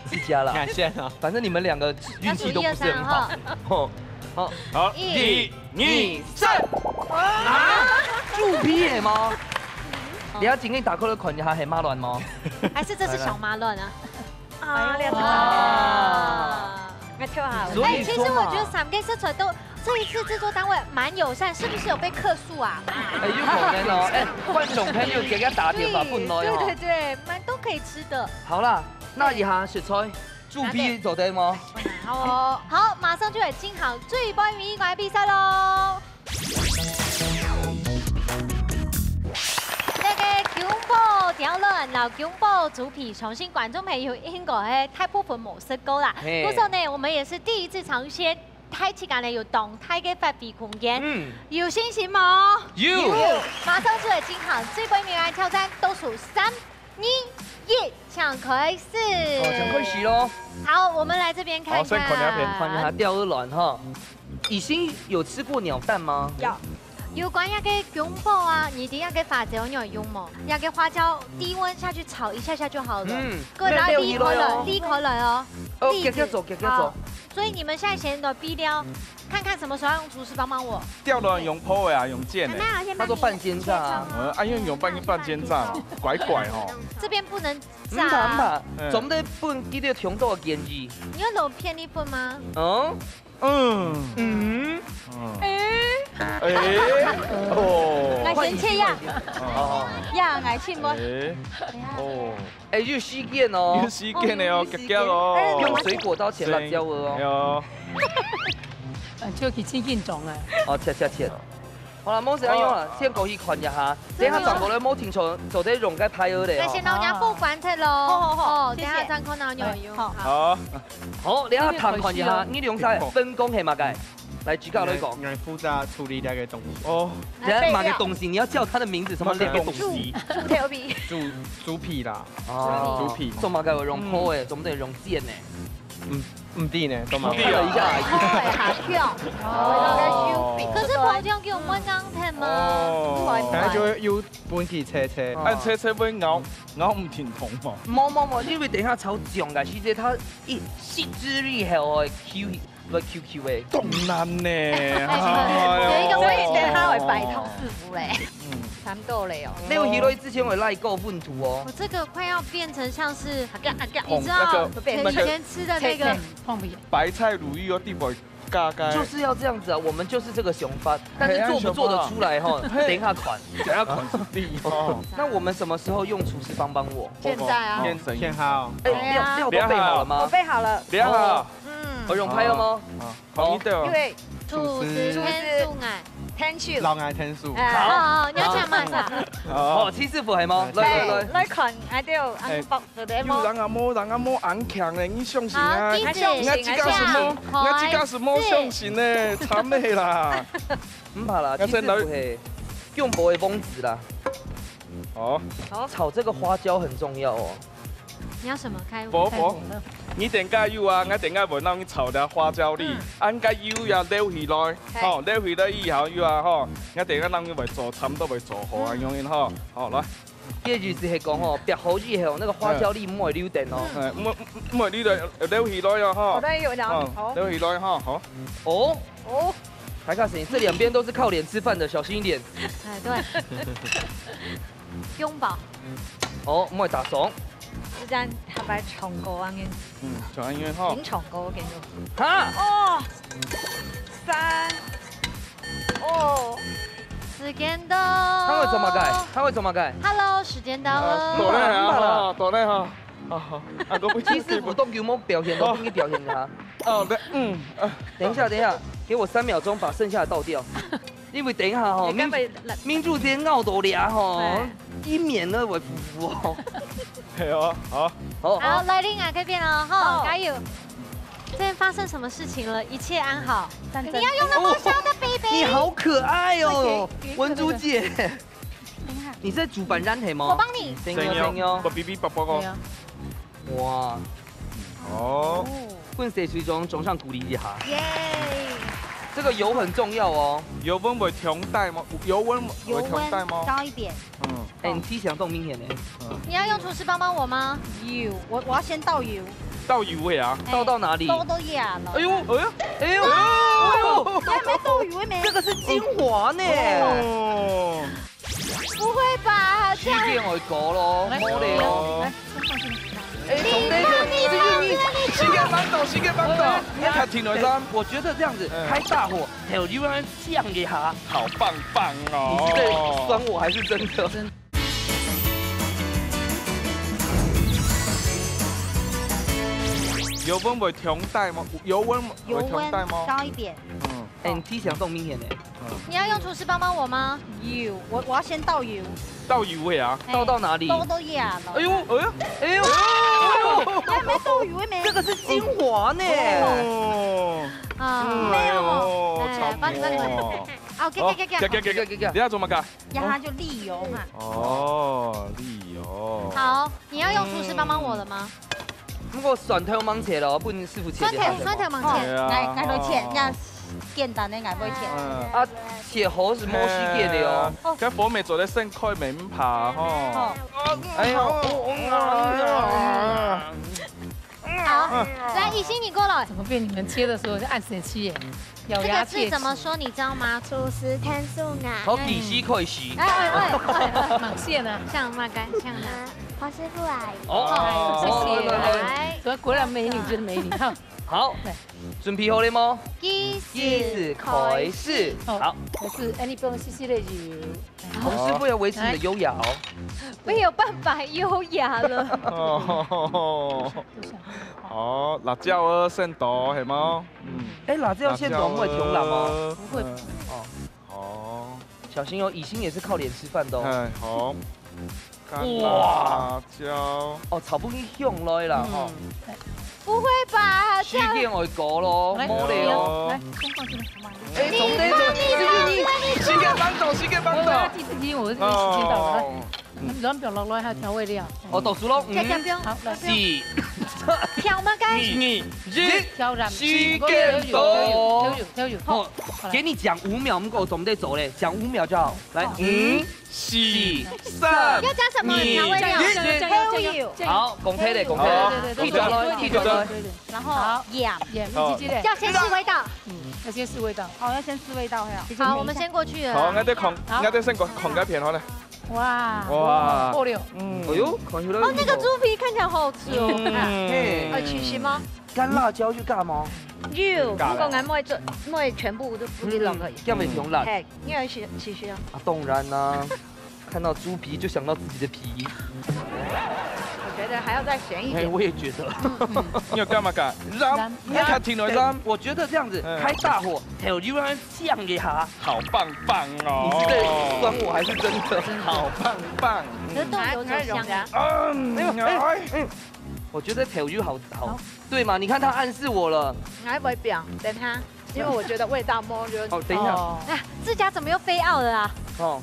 自家啦。感謝啊。反正你們兩個運氣都不是很好。拿出一二三哈。吼，好。好，一、二、三。啊？豬皮个嗎？你要緊緊打開來看一下，係馬卵嗎？還是這是小馬卵啊？啊，哇。那就好了。所以說嘛。哎，其實我覺得三個食材都，這一次製作單位蠻友善，是不是有被客訴啊？哎，有可能哦。哎，觀眾朋友，給他打電話，不能哦。對，對，對，蠻，都可以吃的。好啦， 拿一下食材，豬皮做得嗎？好哦，好，馬上就來進行最尾一關比賽囉。這個薑寶吊卵摎薑寶豬皮，相信觀眾朋友應該係大部分無食過啦。嘿。故所呢，我們也是第一次嘗鮮，大自家呢有當大个發揮空間。嗯。有信心無？有。有。馬上就來進行最尾一關挑戰，倒數三、 二、一，請開始。哦，請開始囉。好，我們來這邊看看。好，先看一下片。看一下吊卵哈。以心有吃過鳥蛋嗎？有。有關那個薑寶啊，你知那個花椒你有用嗎？那個花椒低溫下去炒一下下就好了。嗯，過來，離開了，離開了哦。哦，離開。遽遽做，遽遽做。好，所以你們現在先來比了，看看什麼時候要用廚師幫幫我。吊卵用剝个啊，用煎个。那先幫你切成。他說半煎炸啊。嗯，啊，用用半，半煎炸，怪怪吼。這邊不能 毋怕，毋怕，嗯。總得分佢兜聽到个建議。你有摎片一份嗎？嗯？嗯。嗯。哎，哎，哦。𠊎先切呀。哦。呀，𠊎切無。哎，哦。哎，有時間哦。有時間的哦，有時間。遽遽哦。哎，用水果刀切辣椒的哦。係哦。啊，就去切緊張啊。哦，切，切，切。好了，無事，恁樣啊，先過去看一下。等一下轉過來，無聽錯，做得用該牌仔咧，哦。該先摎人家過關忒咯。好，好，好，哦，謝謝。等一下轉過來用用。哎，好。好。好。 好，你愛談看一下，你兩儕分工係麼个？來，舉個來講。𠊎，𠊎負責處理這個東西。哦。等下麼个東西，你要叫它的名字，什麼兩個東西？豬，豬頭皮。豬，豬皮啦。哦。豬皮。做麼个會用剝的，做麼个用煎的？嗯，毋知呢，做麼个？看了一下而已。哦，下跳。哦。可是婆娘給我們這樣看嗎？哦。反正就會有分佢切切。嗯。啊，切切會咬，咬毋停痛嘛。無，無，無，因為等一下炒醬个時節，它一吸汁以後哦，Q會Q Q的。當難呢。哎，有一個問題，哎喲。所以等下會拜託師傅咧。嗯。差不多了哦。你有去到之前會來過問題哦。我這個快要變成像是，你知道，那個，那個，以前吃的那個，白菜滷魚哦，地板嘎嘎。就是要這樣子啊，我們就是這個想法，但是做不做得出來哈，嘿，等一下看。等一下看是第一哦。那我們什麼時候用廚師幫幫我？現在啊。現在。現在啊。哎，料，料都備好了嗎？我備好了。備好。哦。 嗯。哦，用拍了嗎？好，好，你對哦。因為廚師，廚師，天數啊。天數。老愛天數。哎。好，好，你要講麼个啊？好。哦，七師傅係嗎？來，來，來。來看，哎，對，哎，啊，有人啊，無人啊，無恁強咧，你相信啊。好，你自家係無，好，你自家係無相信咧，慘个啦。毋怕啦，七師傅係用火个王子啦。 哦。好。炒這個花椒很重要哦。你要什麼？開火。火，火。你等下有啊，𠊎等下會摎你炒條花椒粒，嗯。恁个油也撈起來，嘿。吼，撈起來以後有啊，吼，𠊎等下摎你會做，差不多會做好啊，嗯。恁樣吼，好，來。這意思係講吼，煏好以後，那個花椒粒毋會留等哦。嗯。哎，毋，毋會留等，撈起來哦，吼。好的，有了，哦，好。撈起來吼，好。哦。 哦。大家小心，這兩邊都是靠臉吃飯的，小心一點。哎，對。永寶。哦，毋會打爽。就這樣，下擺唱歌啊，你。嗯，唱音樂哈。先唱歌，我跟你說。哈？哦，三，哦。時間到。他會做麼个？他會做麼个？Hello，時間到了。啊，到了哈，到了哈。啊，好，啊，我不，七師傅當久無表現，都給你表現一下。 哦，對，嗯，啊。等一下，等一下，給我三秒鐘把剩下的倒掉。因為等一下吼，你根本，明珠姐咬到這吼，對。一面都會浮浮哦。係哦，好。好，好，來，你啊，這邊哦，吼，好。加油。這邊發生什麼事情了？一切安好。你要用那麼小的杯杯。哦，你好可愛哦，再給，給一個那個。文珠姐。等一下。你是主辦人係嗎？我幫你。等一下，等一下。我嗶嗶啵啵哦。對啊。哇。 哦。哦。分細水裝，裝上鼓勵一下。耶。這個油很重要哦。油溫會忒大嗎？油溫會忒大嗎？油溫高一點。嗯。哎，你跡象當明顯呢。嗯。你要用廚師幫幫我嗎？油，我，我要先倒油。倒油位啊？哎，倒到哪裡？倒到這了。哎呦，哎呦，哎呦！哦，還沒倒油咩？這個是精華呢。哦。 不會吧？這樣。時間會過咯，來，無咧哦。來，先放進去。哎，總得有，你，你，你，時間慢到，時間慢到，哎，較停了一下。哎，我覺得這樣子，嗯。開大火，還有另外這樣一下。好棒棒哦。你是在酸我還是真的？真的。油溫會忒大嗎？油溫會忒大嗎？油溫高一點。嗯。哎，你跡象當明顯呢。 你要用廚師幫幫我嗎？油，我，我要先倒油。倒油位啊？哎，倒到哪裡？倒到這了。哎呦，哎呦，哎呦！哦，還沒倒油咩？這個是精華呢。哦。啊。哎呦，哎，幫你，幫你，幫你。好，OK，OK，OK。OK，OK，OK，OK。你要做麼个？然後就瀝油嘛。哦，瀝油。好，你要用廚師幫幫我了嗎？ 毋過蒜頭吂切咯，分師傅切就好。蒜頭，蒜頭吂切。哦，對啊。來，來，來切，哦。該簡單个𠊎會切。嗯。啊，切好係無時間个哦。哎呀，該火尾做得先開，毋怕吼。哦。哎呦，哦，哦，哦。好，來，以心你過來。怎麼變你們切的時候就按時切耶？ 咬牙切齒。這個字怎麼說，你知道嗎？廚師天數啊。好，計時開始。哎，哎，哎，哎。馬線啊。像馬干，像啊。啊，黃師傅啊。哦，哦，謝謝。來，來，來。來。怎麼果然美女就是美女哈？好，準備好了嗎？計時開始。好，好。可是，哎，你不用細細的油。同事不要維持你的優雅哦。沒有辦法優雅了。哦，辣椒仔先倒，係無？嗯。哎，辣椒先倒，毋會忒辣嗎？辣椒仔。不會。嗯。哦。哦。小心哦，以心也是靠臉吃飯的哦。哎，好。 乾辣椒。哦，炒不起香來啦，吼。嗯。不會吧？這樣時間會過咯，來，無咧哦。來，先放這邊。哎，總得，總得，你，你，你，時間放走，時間放走。我要提醒你，我這個時間到了。哦。來，你亂放落來，還有調味料。哦，倒數咯，五、這樣不用，好，來。四、三、挑麼个？二、一，挑染。時間到。挑油，挑油，挑油。好，好，來。給你講五秒，毋過總得走咧，講五秒就好。來，好。五、 四、三、要加什麼調味料？二、一。醬油，醬油，醬油，醬油。好，講起來，講起來。好，對，對，對，對，繼續來，對，對，對，繼續來。對，對，對。然後好。鹽。鹽，好。你記得。要先試味道。嗯，要先試味道。哦，要先試味道，嘿啊。好，我們先過去了。好，𠊎等看，好。𠊎等先看，看該片好了。哇。哇。好了。嗯。哎喲，看起來哦，那個豬皮看起來好好吃哦。嗯。嘿。有起司嗎？乾辣椒有加嗎？有，加了。不過𠊎毋會做，毋會全部都放落去。嗯，這樣會忒辣。嘿，因為起，起司啊。啊，當然啦。 看到豬皮就想到自己的皮。我覺得還要再鹹一點。哎，我也覺得。你有幹嘛幹？ramp，你看停了ramp。我覺得這樣子，嗯。開大火，還有油讓它降一下。好棒棒哦！你是在酸我還是真的？好棒棒。這豆油就香啊。嗯，哎，哎，我覺得豆油好，好，好。對嘛？你看他暗示我了。還不會表，等他，因為我覺得味道摸就，哦，等一下。哦。啊，志佳怎麼又飛out了啊？哦。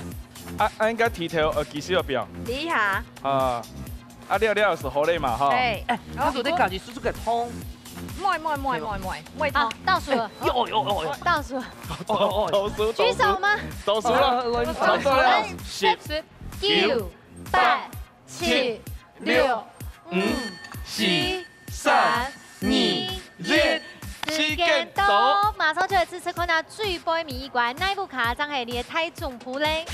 啊，啊，應該提頭，呃，其實有表。第一下。啊，啊，料料是好嘞嘛，哈。對。哎，他說得家己煮出个湯。妹妹妹妹妹妹湯。啊，倒數了。哎，喲，喲，喲，喲。倒數。哦，哦，哦。倒數，倒數。舉手嗎？倒數了。啊，來，差不多了。來，十、九、八、七、六、五、四、三、二、一，時間到，馬上就來試試看啊，最尾一關，哪一卡正係你个大總鋪咧？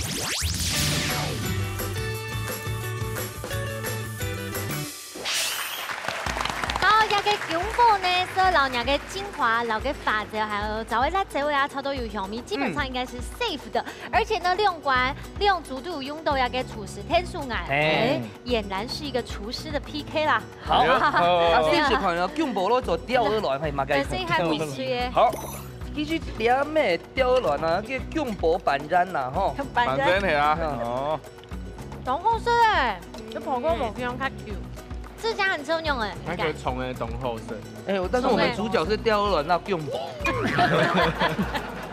好，這個薑寶呢，係摎這個精華、摎个花椒，還有找个辣椒啊，炒到有香味，基本上應該是safe的。嗯。而且呢，兩關兩組都有用到這個廚師天數眼，嘿。哎，儼然是一個廚師的P K啦。 好，哎喲，好。啊，試試看哦，薑寶來做吊兒郎，係麼个？但是還不錯耶。好。其實這咩吊兒郎啊，叫薑寶板染啦，吼。板染。板染係啊，嗯。哦。當好食哎，這泡過無用較久。這家很重要哎，你看。那個蔥的當好食。哎，但是我們主角是吊兒郎，那薑寶。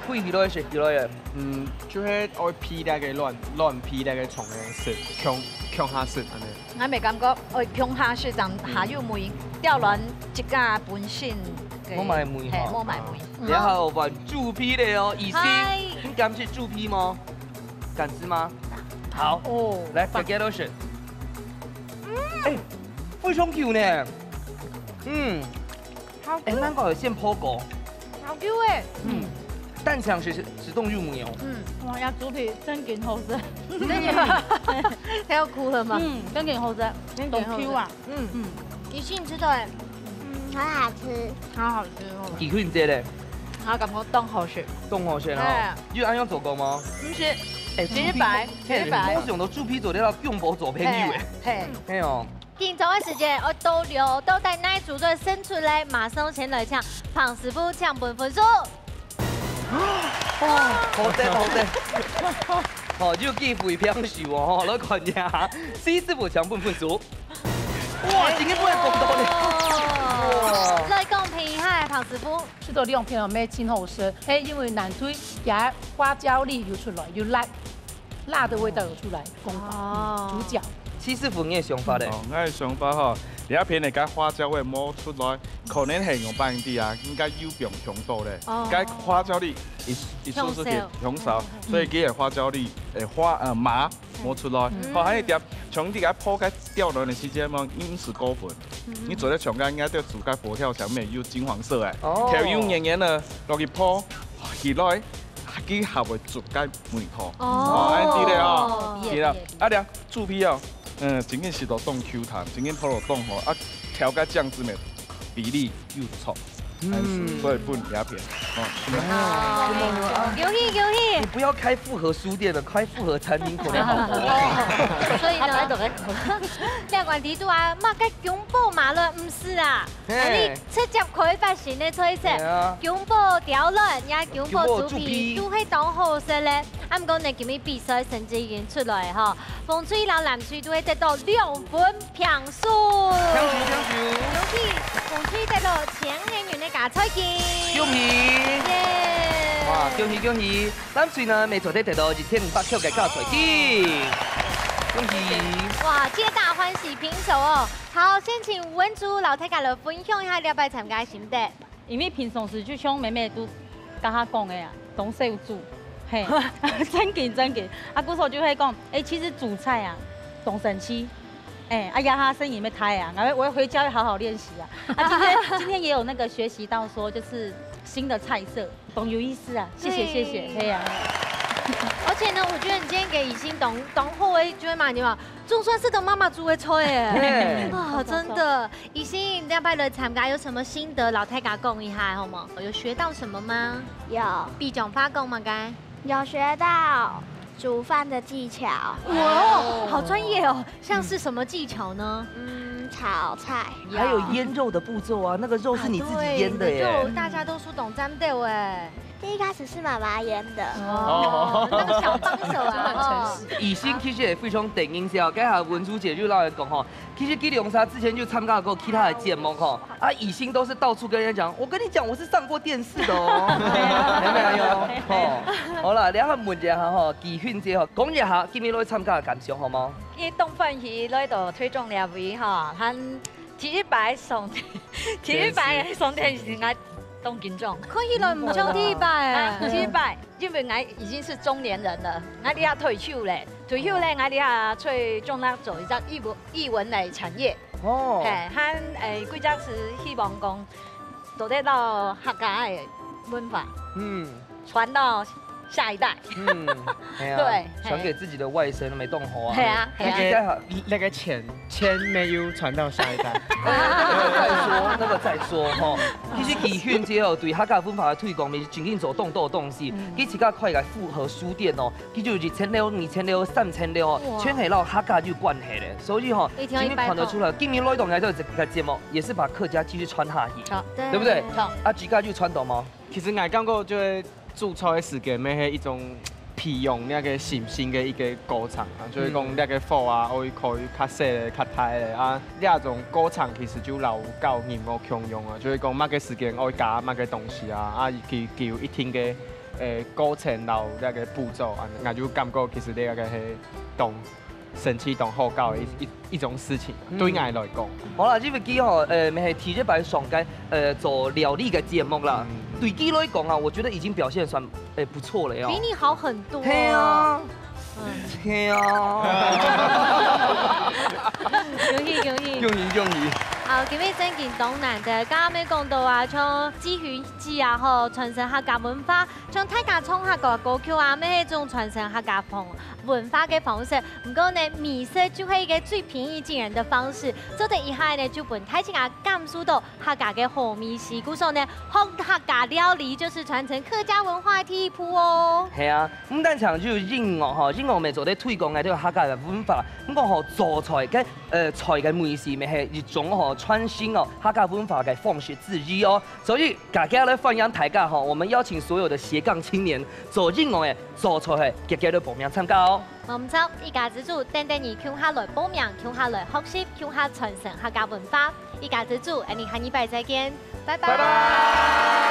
會起來，食起來耶。嗯，就係愛配那個卵，卵配那個蔥的食，共，共下食，恁呢。 𠊎乜感覺，愛共下食正較有味，吊兒郎自家本身个，無麼个味吼。嘿，無麼个味。然後換豬皮咧哦，醫師，嗨。你敢食豬皮嗎？敢食嗎？好，哦，來，棒。大家都選。哎，非常Q呢。嗯。 好Q。哎，難怪有現烰過。好Q哎。嗯，蛋香是，是，是凍肉糜哦。嗯，哇，這豬皮正經好食。正經，他要哭了嗎？嗯，正經好食，正經好食。當Q啊。嗯。嗯。你信吃的哎。嗯，很好吃。好好吃哦。幾塊錢咧？啊，感覺當好食。當好食哦。哎。有恁樣做過嗎？毋係。哎，直接擺，豬皮，直接擺。哎，我想到豬皮做得摎薑寶做朋友哎。嘿，嘿。哎喲。 緊張个時間，𠊎倒料，到底哪組隊勝出咧？馬上先來請彭師傅請分分數。哦，好得，好得。哦，有機會平手哦，吼，來看一下，施師傅請分分數。哇，今天不會講到咧。哦，來公平一下，彭師傅。食到兩片哦，乜真好食，係因為難推，佢花椒粒有出來，有辣。 辣的味道有出來，講法，哦。嗯，主角。施師傅，你个想法咧？哦，𠊎个想法吼，這片个該花椒味無出來，可能係用板底啊，應該有放香到咧。哦。該花椒粒一，一出出去香燒。香燒，嗯，嗯，嗯。所以佢个花椒粒，誒，花，呃，麻無出來。嗯。好，還有一點，像你該烰該吊兒郎个時間嘛，毋使過分。嗯，嗯。你做得像該應該對煮該佛跳牆面有金黃色誒，哦。調有黏黏个，落去烰，起來，佢還會出該 味道。哦。哦，恁樣知咧哦。哦，知啦。啊，這豬皮哦，嗯，真經食到當Q彈，真經烰到當好，啊，調个醬汁咩，比例又著。嗯，所以分影片。哦，恭喜恭喜！你不要开复合书店了，开复合餐厅可能好多。所以呢，廖管理都啊，嘛个宫保马卵毋使啊，你直接开发新个菜色，宫保吊卵呀，宫保猪皮都系当好食咧。啊，毋过呢，今日比赛成绩已经出来吼，红隊摎蓝队都会得到两分 平手。恭喜恭喜！恭喜得到千个銀个加菜金。恭喜！耶！哇，恭喜恭喜！藍隊呢，乜做得得到一千五百塊个加菜金。恭喜！哇，皆大欢喜平手哦。好，先请文竹摎大家来分享一下这擺参加个心得。 因為平常時就像妹妹都佮佢講个啊，當少煮，嘿，正經正經。啊，故所就會講，欸，其實煮菜啊，當神奇，欸，啊，壓下聲音會大啊，然後我回家會好好練習啊。啊，今天今天也有那個學習到說，就是新的菜色，當有意思啊，謝謝謝謝，嘿啊。而且呢，我觉得你今天个已經當當好个，就係嘛，你嘛，總算係當媽媽煮个菜欸，啊，真的。 以欣，你這擺來參加有什麼心得？摎大家講一下好無？有學到什麼嗎？有。比將話講麼个？有學到煮飯的技巧。哇，好專業哦！像是什麼技巧呢？嗯，炒菜。還有醃肉的步驟啊，那個肉是你自己醃的耶。對，你的肉大家都是懂沾豆哎。 第一開始是媽媽醃的。哦，當小幫手啊，哦。以欣其實也非常得人惜哦，該下文珠姐就摎人講吼，其實佢兩儕之前就參加過其他的節目吼，啊，以欣都是到處跟人家講，我跟你講，我是上過電視的哦，有沒有？吼，好啦，然後問一下吼，紀訓姐吼，講一下今日來參加的感想好嗎？也當歡喜來到台中這位吼，還第一擺上，第一擺上電視，𠊎當緊張。看起來毋像第一擺欸。啊，第一擺，因為𠊎已經是中年人了，𠊎這下退休咧，退休咧，𠊎這下出去中國做一隻藝文藝文類產業。哦。嘿，還，欸，歸隻係希望講，做得到客家个文化。嗯。 傳到下一代。嗯，哎呀，對，傳給自己的外甥，沒動好啊。對啊，對啊。那個，那個錢，錢沒有傳到下一代。那個再說，那個再說哈。其實紀訓姐哦，對客家文化的推廣，係真正做當多東西。嗯。佢自家開个複合書店哦，佢就一層樓、二層樓、三層樓哦，哇。全係摎客家有關係的。所以哈，一定要一百塊。今天看得出來，今天來到來到這個節目，也是把客家繼續傳下去，好。對不對？好。啊，自家有傳到嗎？ 其實𠊎感覺就係煮菜个時間，乜係一種培養那個信心个一個過程啊。就係講那個火啊，愛開較細个、較大个啊，這種過程其實就摎教音樂共樣啊。就係講麼个時間愛加麼个東西啊，啊，佢佢有一定个，呃，過程摎那個步驟啊，𠊎就感覺其實這個係當 神奇當好搞个一，一，一種事情啊，嗯。對𠊎來講。好啦，這位佢吼，呃，乜係第一擺上个，呃，做料理个節目啦。嗯。對佢來講啊，我覺得已經表現算，呃，不錯了喲。比你好很多。係啊。嗯。係啊。恭喜，恭喜。恭喜，恭喜。好，今日真緊當難得，剛剛有講到啊，像紀訓姐啊，吼，傳承客家文化， 像大家唱客家歌曲啊，乜係一種傳承客家方，文化个方式。毋過呢，美食就係一個最平易近人的方式。做得一下呢，就分大自家感受到客家个好味緒。故所呢，學客家料理就是傳承客家文化的第一步哦。係啊，毋單淨就音樂吼，音樂乜做得推廣个這個客家个文化。毋過吼，做菜个，呃，菜个味緒乜係一種吼，傳承哦，客家文化个方式之一哦。 所以，遽遽來歡迎大家吼，我們邀請所有的斜槓青年做音樂个、做菜个，遽遽來報名參加哦。無毋著，一家之煮，等等你共下來報名，共下來學習，共下傳承客家文化。一家之煮，𠊎等下禮拜再見，拜拜。拜拜。